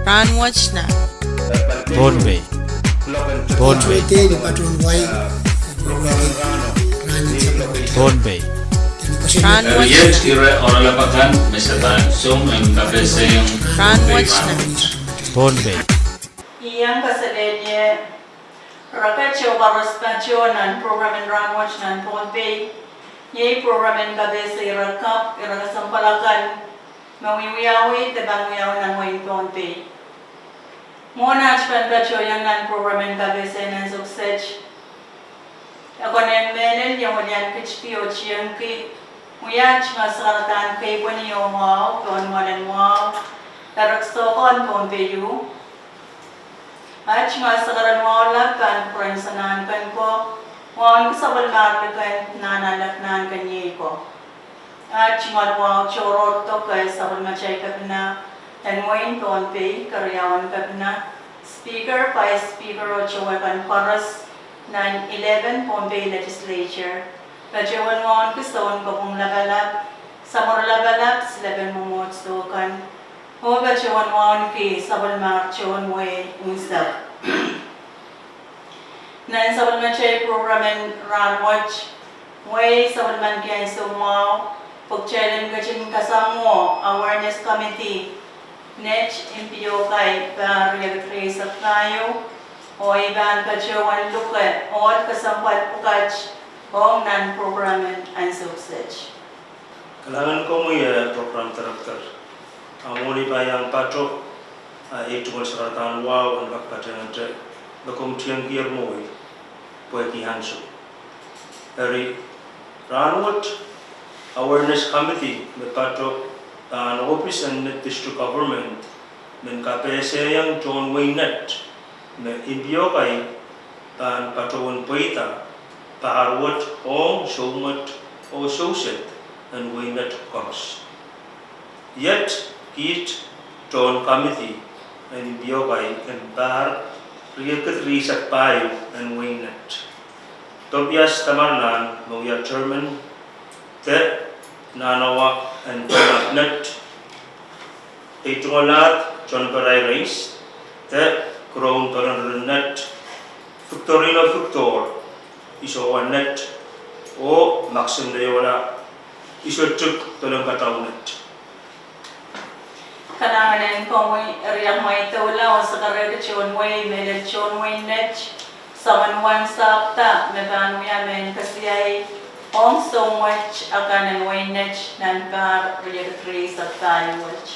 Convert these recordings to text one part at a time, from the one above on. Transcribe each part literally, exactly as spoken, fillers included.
Rahnwet nan Pohnpei. Pohnpei. Pohnpei. Rahnwet nan Pohnpei. Iang kaselehlie reket oh koaros patoh nan program en Rahnwet nan Pohnpei. Iei program en kapehse ire kak, ire kesempwal akan me wiewiawi de pahn wiawi nan wehin Pohnpei. Mwohn aht pahn patohieng nan program en kapehse nan ansou kiset, e konehng mehlel iang welian kitki oh tiengki wia aht tungoal sakaradahn keipweni oh mwahu pohn mwoalen mwahu, Eric Soko en Pohnpei U. Aht tungoal sakaradahn mwahu lap pahn kupwuren Sanahnken ko, mwahu en ki sapwellimahr liken Nahnalek Nahnken Iei ko. Aht tungoal mwahu tohrohr doke sapwellimatail kepina en wehin Pohnpei, keriaun kepina, Speaker, Vice Speaker oh towe kan koaros nan eleven Pohnpei Legislature. Patohwan mwahu en ki sounkopwung lapalap, samworo lapalap, silepen mwomwohdiso kan, oh patohwan mwahu en ki sapwellimahr tohn wehi unsek. Nan sapwellimatail program en rahnwet, wehi sapwellimaniki ansou mwahu pwe kitail en ketin kasamwo awareness committee, Net Mpiokai pahr riekid rieisek pahieu, oh I pahn patohwan luke ohl kesempwal pwukat ong nan program en ansou kiset. Kalahngan komwi, eh, program director. A mwohni pahn iang patoh, a ei tungoal sakaradahn wahu en kak patehngete me komw tiengkier mwohi pwehki ansou. Eri, rahnwet awareness committee me patoh pahn ohpis en Net District Government men kapehsehiong tohn wehi Net me Mpiokai pahn patohwan pweida pahr wet ong soumwet oh souset en wehi Net koaros. Iet kiht tohn committee en Mpiokai en pahr riekid rieisek pahieu en wehi Net: Tobias Tamerlan me wia chairman de nahnawa en Pohnpei Net, ei tungoal ahd John Perai Reis, de Crown Perenren Net, Victorino Victor, Isowa Net, oh Maxim Leola, Isotik Dolengkadau Net. Kalahngan en komwi, riak mweidoula oh sakarehki tohn wehi mehlel tohn wehi Net, soangen wen sapwda me pahn wia mehn kesiai ong soumwet akan en wehi Net nan pahr riekid rieisek pahieu wet.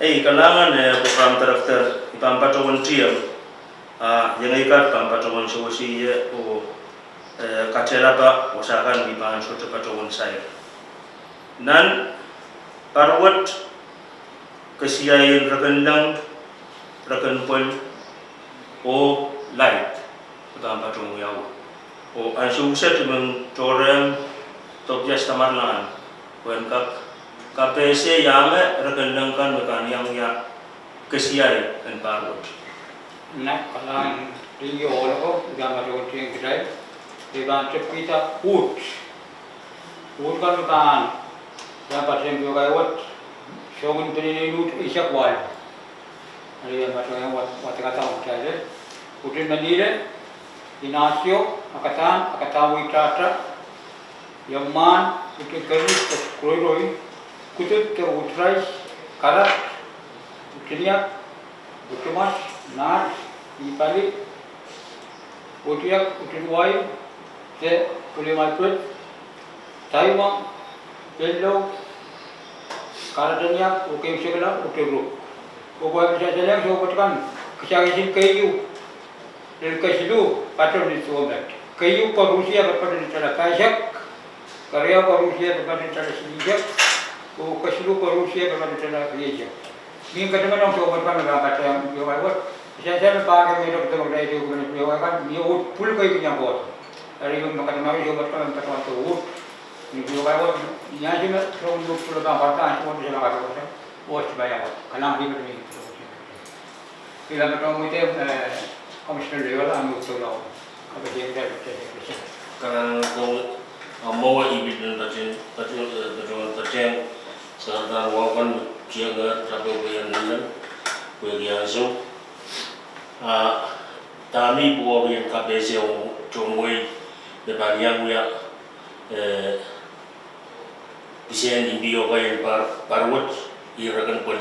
Ei, kalahngan, eh, program director, I pahn patohwan tieng, a iengei kat pahn patohwan sewese ie oh, eh, katehlapa wasa kan me I pahn sohte patohwan sair. Nan pahr wet kesiai en reken leng, reken pwel, oh laid me pahn patohwan wiawi. Oh ansou kiset I men tohrohr Tobias Tamerlan pwehn kak kapehse iang reken leng kan me pahn iang wia kesiai en pahr wet. Nan kalahngan, tiengki ohl ko, I pahn patohwan tieng kitail, I pahn tepkihda uht. Uht kan me pahn, I pahn patehng Mpiokai wet, soangen peneinei uht eisek walu. Eri I pahn patohwan wad-, wadekada ong kitail. Uhtin Meniele, Inasio, Akadahn, Akadahn Weitahta, Iemen, Uhtin Keri, Uhtin Kuroiroi, Kudud, Uhtin Rais, Karat, Uhtin Iap, Uhtin Mwas, Naht, Ipali, Uhtin Iak, Uhtin Wai, de Uhtin Margaret, Taiwan, Pello, Karat en Iak, oh keimwseklahng Uhtin Ruk. Oh pwe kitail sehse leng soumwet kan, kitail kisin keieu, lel kesiluh patoh ni soumwet. Keieu koarusie patoh ni tala pahisek, keriau koarusie patoh ni tala silihsek, oh kesiluh koarusie patoh ni tala rieisek. Mie kataman ong soumwet kan me pahn patehng Mpiokai wet. Sehse me pahn kemehla kitail me kitail sehse kitail me Mpiokai kan, mie uht pwul kei kin iang kohdo. Eri I men kataman ong soumwet kan me patohwan uht ni Mpiokai wet, ni ansou me soangen uht pwul pahn kohdo, ansou wet sehse me kataman ong soumwet kan. Kalahngan, I pahn patohwan mweidohla, eh, Commissioner Leola, ahmw uhd doula, kapehse kitail, kitail, kitail. Kalahngan, komwi, a mwowe I pil patohwan patehng, patehng, eh, patohwan patehng sakaradahn wahu kan me tiengehr tapehpweian Nehlen. Pwehki ansou, a, dahme I pwukoahki en kapehse ong tohn wehi me pahn iang wia, eh, kisehn impiokai en par-, pahr wet, ih reken pwel.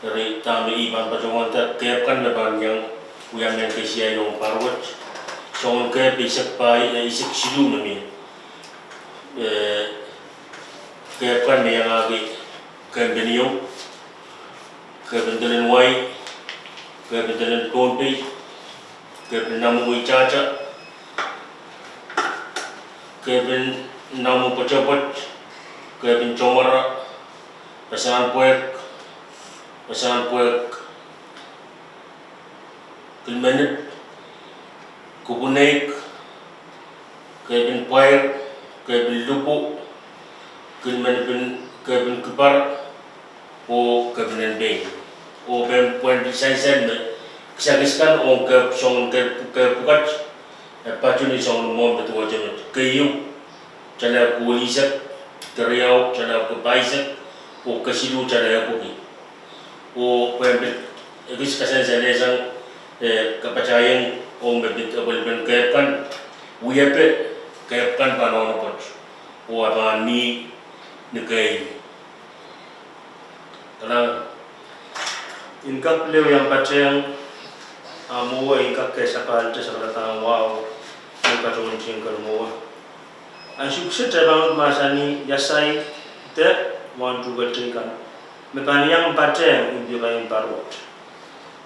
Eri dahme I pahn patohwanda kehp kan me pahn iang wia mehn kesiai ong pahr wet, soangen kehp eisek pahieu, eh, eisek siluh me mie. Eh, kehp kan me iangahki kehmpen ieu, kehpen denen wai, kehpen denen Pohnpei, kehpen namwun weitahta, kehpen namwun pwetepwet, kehpen tomwara, pasahn pwehk, pasahn pwehk, kilmenip, kupwuneik, kehpen pwair, kehpen lipwu, kilmenipin, kehpen kipar, oh kehpen en pein. Oh pwehn, pwehn pil sansal me kisakis kan ong kehp, soangen kehp, kehp pwukat, e patohwan ni soangen mwohmw me duwehte met. Keieu, tala epwiki welisek, keriau, tala epwiki pahisek, oh kesiluh, tala epwiki. Oh pwehn pil ekis kasansal sang, eh, kapatahieng ong me pid apwalipen kehp kan, wiepe kehp kan pahn onopoat, oh a pahn mih ni kei. Kalahngan. I kak pil iang patehng, a mwowe I kak kehsapahlda sakaradahn wahu, me patohwan tihong kar mwowe. Ansou kiset e pahn mahsanih iasai de wahntuhke teikan me pahn iang patehng impiokai en pahr wet.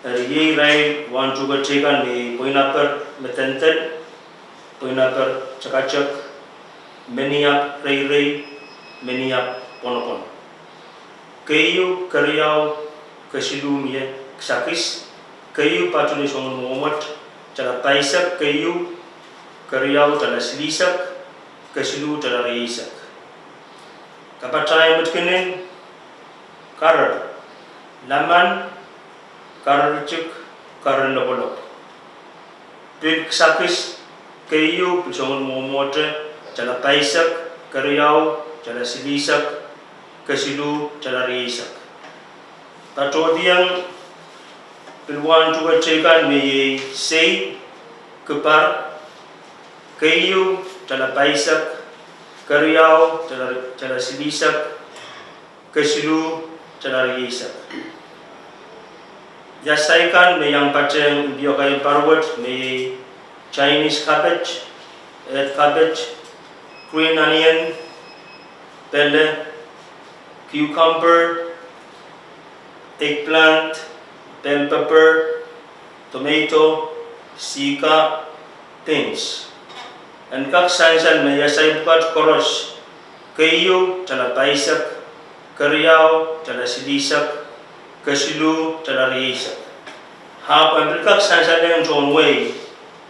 Eri iei irail wahntuhke teikan me iei pweinaper me denden, pweinaper tekatek, meniap reirei, meniap pwonopwon. Keieu, keriau, kesiluh mie kisakis, keieu patohwan ni soangen mwohmw wet, tala pahisek keieu, keriau tala silihsek, kesiluh tala rieisek. Kapatahieng met kin en karer, laman, karer itik, karer lopwolopw. Pil kisakis, keieu pil soangen mwohmw wet, tala pahisek, keriau tala silihsek, kesiluh tala rieisek. Patohdieng pil wahntuhke teikan me iei sei, kipar, keieu tala pahisek, keriau tala, tala silihsek, kesiluh tala rieisek. Iasai kan me iang patehng impiokai en pahr wet me iei Chinese cabbage, earth cabbage, green onion, pele, cucumber, eggplant, bell pepper, tomato, sika, beans. En kak sansal me iasai pwukat koaros, keieu tala pahisek, keriau tala silihsek, kesiluh tala rieisek. Ahpw en pil kak sansal ong tohn wehi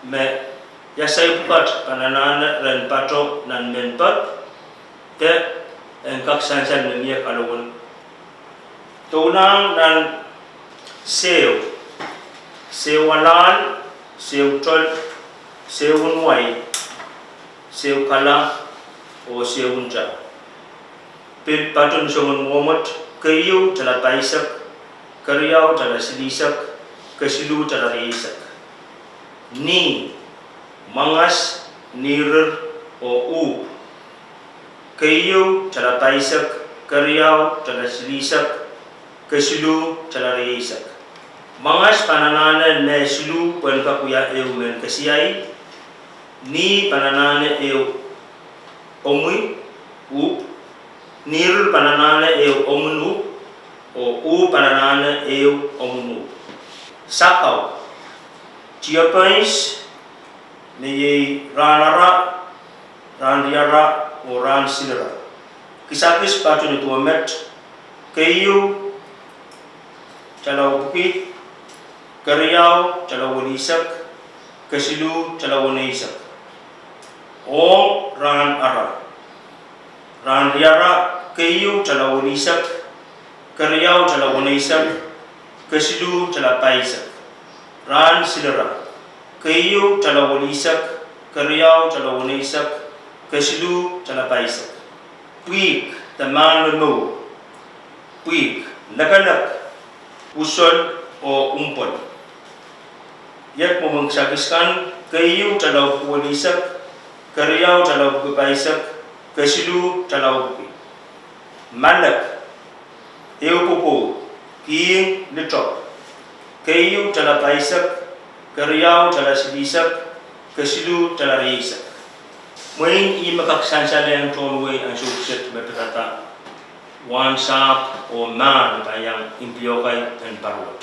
me iasai pwukat pahn anahne ren pato nan mehn pep, de en kak sansal me mie kalowen. Doulahng nan seo, seo alahl, seo tol, seo en wai, seo kala, oh seo nta. Pil patohwan ni soangen mwohmw wet, keieu tala pahisek, keriau tala silihsek, kesiluh tala rieisek. Nih, mwangas, nirir, oh uhpw. Keieu tala pahisek, keriau tala silihsek, kesiluh tala rieisek. Mwangas pahn anahne meh siluh pwehn kak wia ehu mehn kesiai. Nih pahn anahne ehu omwi uhpw. Nirir pahn anahne ehu omwin uhpw. Oh uhpw pahn anahne ehu omwin uhpw. Sakau, tiepens, me iei rahn ara, rahn riara, oh rahn silira. Kisakis patohwan ni duwe met, keieu tala epwiki, keriau tala weneisek, kesiluh tala weneisek. Ong rahn ara, rahn riara, keieu tala weneisek, keriau tala weneisek, kesiluh tala pahisek. Rahn silira, keieu tala weneisek, keriau tala weneisek, kesiluh tala pahisek. Pwihk, de mahn me mour. Pwihk, lekelek, usol, oh Umpwel. Iet mwomwen kisakis kan: keieu tala epwuki welisek, keriau tala epwuki pahisek, kesiluh tala epwuki. Malek, ehu pwopwoud, kihong litop, keieu tala pahisek, keriau tala silihsek, kesiluh tala rieisek. Mwein ih me kak sansalehng tohn wehi ansou kiset me pidada wahnsahpw oh mahn me pahn iang impiokai en parawet.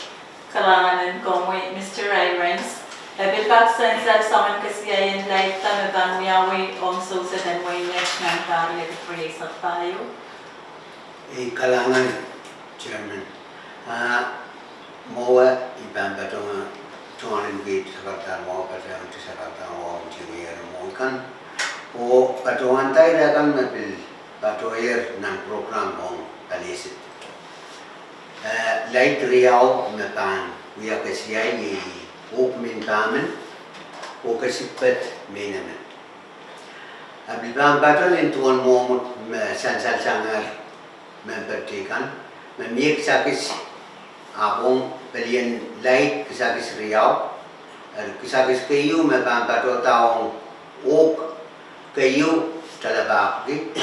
Kalahngan en komwi, Mister Irons. E pil kak sansal soangen kesiaien laid me pahn wiawi ong sousepen wehin Net nan pahr riekid rieisek pahieu? Ei, kalahngan, Chairman. Ah, mwowe I pahn patohwan, tohn en kihdi sakarada mwowe, patohwan te sakarada mwowe, tikier mwowe kan. Oh patohwan daire kan me pil patohier nan program ong palisit. Eh, laid riau me pahn wia kesiai iei uhk mehn pahmen oh kesiped mehn emen. A pil pahn patohwan en duwen mwomwd me sansalsang memper teikan, me mie kisakis, ahpw ong pelien laid kisakis riau, eri kisakis keieu me pahn patohda ong uhk, keieu tala pahpwiki,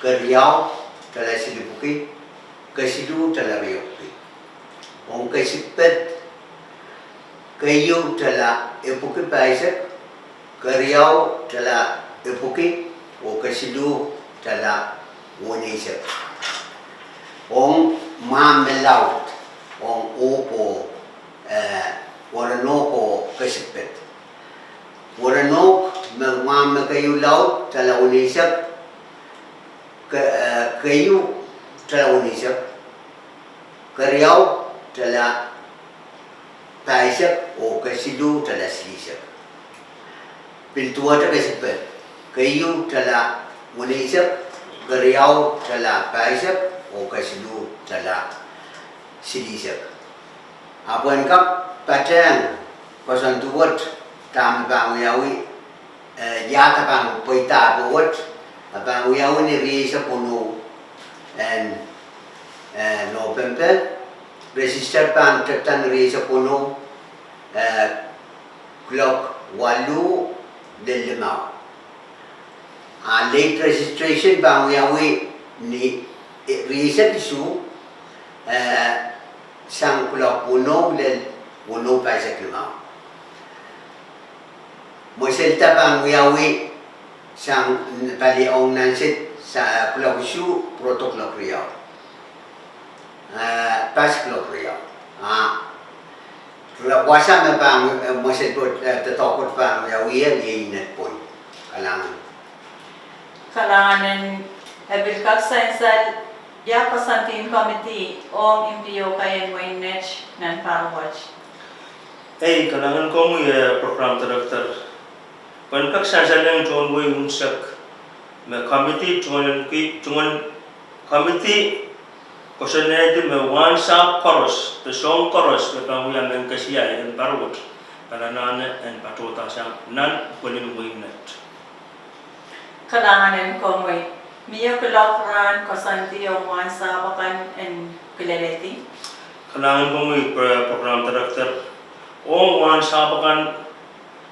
keriau tala silipwiki, kesiluh tala riepwiki. Ong kesiped, keieu tala epwuki pahisek, keriau tala epwuki, oh kesiluh tala weneisek. Ong mwahmw me laud, ong uhk oh, eh, werenohk oh kesiped. Werenohk me mwahmw me keieu laud tala weneisek, ke-, eh, keieu tala weneisek, keriau tala pahisek oh kesiluh tala silihsek. Pil duwehte kesiped, keieu tala weneisek, keriau tala pahisek oh kesiluh tala silihsek. Ahpw en kak patehng koasoandi wet dahme pahn wiawi, eh, iahda pahn pweida pwe wet, a pahn wiawi ni rieisek weneu en, eh, November, register pahn tepda ni rieisek weneu, eh, kuloak waluh lel limau. A late registration pahn wiawi ni, eh, rieisek isuh, eh, sang kuloak weneu lel weneu pahisek limau. Mweselda pahn wiawi sang pali ong nan set sa kuloak isuh pwurodo kuloak riau. Eh, pahisek kuloak riau. Ah, re-, wasa me pahn, eh, mweselda, eh, doadoahk wet pahn wiawi iei Net Point. Kalahngan. Kalahngan en, e pil kak sansal ia koasoandi en komiti ong impiokai en wehin Net nan pahr wet? Ei, kalahngan komwi, eh, program director. Pwehn kak sansalehng tohn wehi unsek me komiti tungoal, tungoal komiti koasoanehdi me wahnsahpw koaros, de soahng koaros me pahn wia mehn kesiai en parawet, pahn anahne en patohda sang nan pwelin wehin Net. Kalahngan en komwi. Mie kuloak rahn koasoandi ong wahnsahpw akan en kileledi? Kalahngan komwi, pro-, program director. Ong wahnsahpw akan,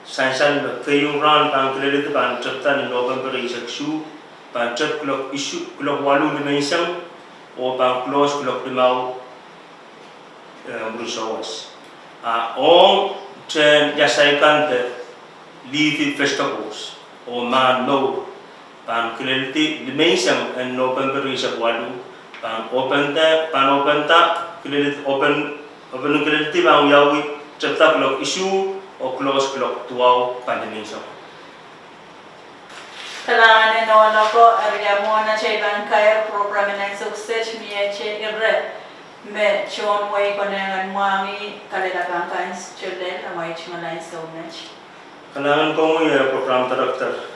sansal me keieu rahn pahn kileledi pahn tepda ni November eisek isuh, pahn tep kuloak isuh, kuloak waluh nimenseng, oh pahn close kuloak limau, eh, mwurin souwas. A ong tehn iasai kan de leafy vegetables oh mahn mour pahn kileldi nimenseng en November eisek waluh, pahn open de, pahn open da, kileldi open, open kileldi pahn wiawi tepda kuloak isuh oh close kuloak duwau pahn nimenseng. Kalahngan en ohl ako. Eri ia mwomwen atail pahn kair program en ansou kiset, mie ire me tohn wehi konehng en mwahngih kalelapak kan, Sulel, amwail tungoal ansou met. Kalahngan komwi, eh, program director.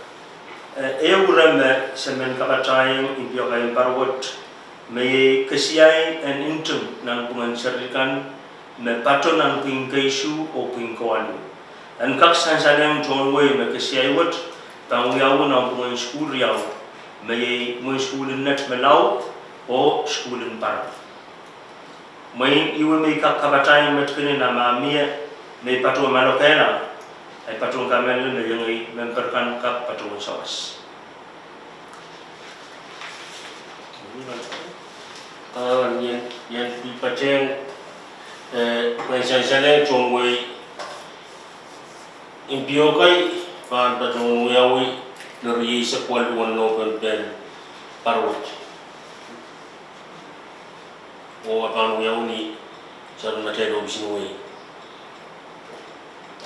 Eh, ehu ire me se men kapatahieng impiokai en parawet, me iei kesiai en nting nanpwungen seri kan me pato nan pwihn keisuh oh pwihn kowaluh. En kak sansalehng tohn wehi me kesiai wet pahn wiawi nanpwungen sukuhl riau, me iei mwehin sukuhl en Net me laud oh sukuhl en Paran. Mwein ihte me I kak kapatahieng met kinin a ma mie me I patohwan malokehla, I patohwan kamehlele me iengei memper kan kak patohwan sawas. Ien, ien pil patehng, eh, pwehn sansalehng tohn wehi impiokai pahn patohwan wiawi ni rieisek waluh en Nohpempen parawet. Oh a pahn wiawi ni sarawi matail ohpis en wehi.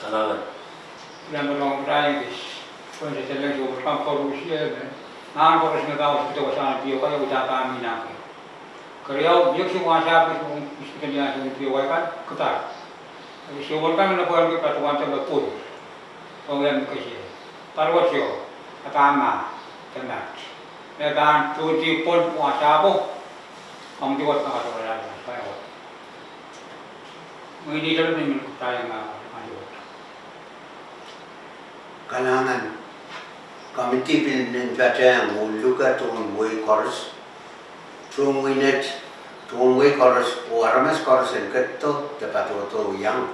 Kalahngan. Lampo long time is when the challenge of come for Russia, nan koaros me kawas kitail sang impiokai, uhdahn pahn mi nahki. Keriau, mie kisin wahsapw kisin, kisin kitail ni ansou impiokai kan, kitail. Sohte kan me pwehn kitail patohwan te me pwuhn. Ong en kese. Parawet soh, a pahn mah, te mat. Me pahn tuhti pwon wahsapwo, komw duwet pahn katohrala, parawet. Mwein I develop ni mehn kitail ma, ma duwet. Kalahngan, komiti pil men patehng oh luke tohn wehi koaros, tohn wehi net, tohn wehi koaros, oh aramas koaros en ketido de patohdo iang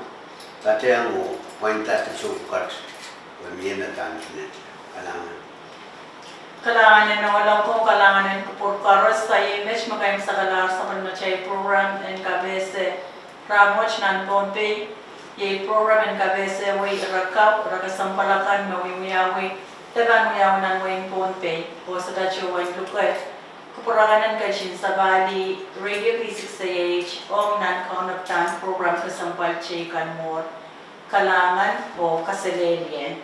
patehng oh pwainda de soh pwukat, oh mie me pahn kinet. Kalahngan. Kalahngan en ohl ong komwi, kalahngan en kupwur koaros, a iei met me kaimwisekala sapwellimatail program en kapehse rahnwet nan Pohnpei. Iei program en kapehse wehi ire kau, ire kesempwal akan me wiewiawi, de pahn wiawi nan wehin Pohnpei. Oh se patohwan luke kupwur akan en ketin sapahl radio V six A H ong nan kaunopadahn program kesempwal teikan mwuhr. Kalahngan oh kaselehlie.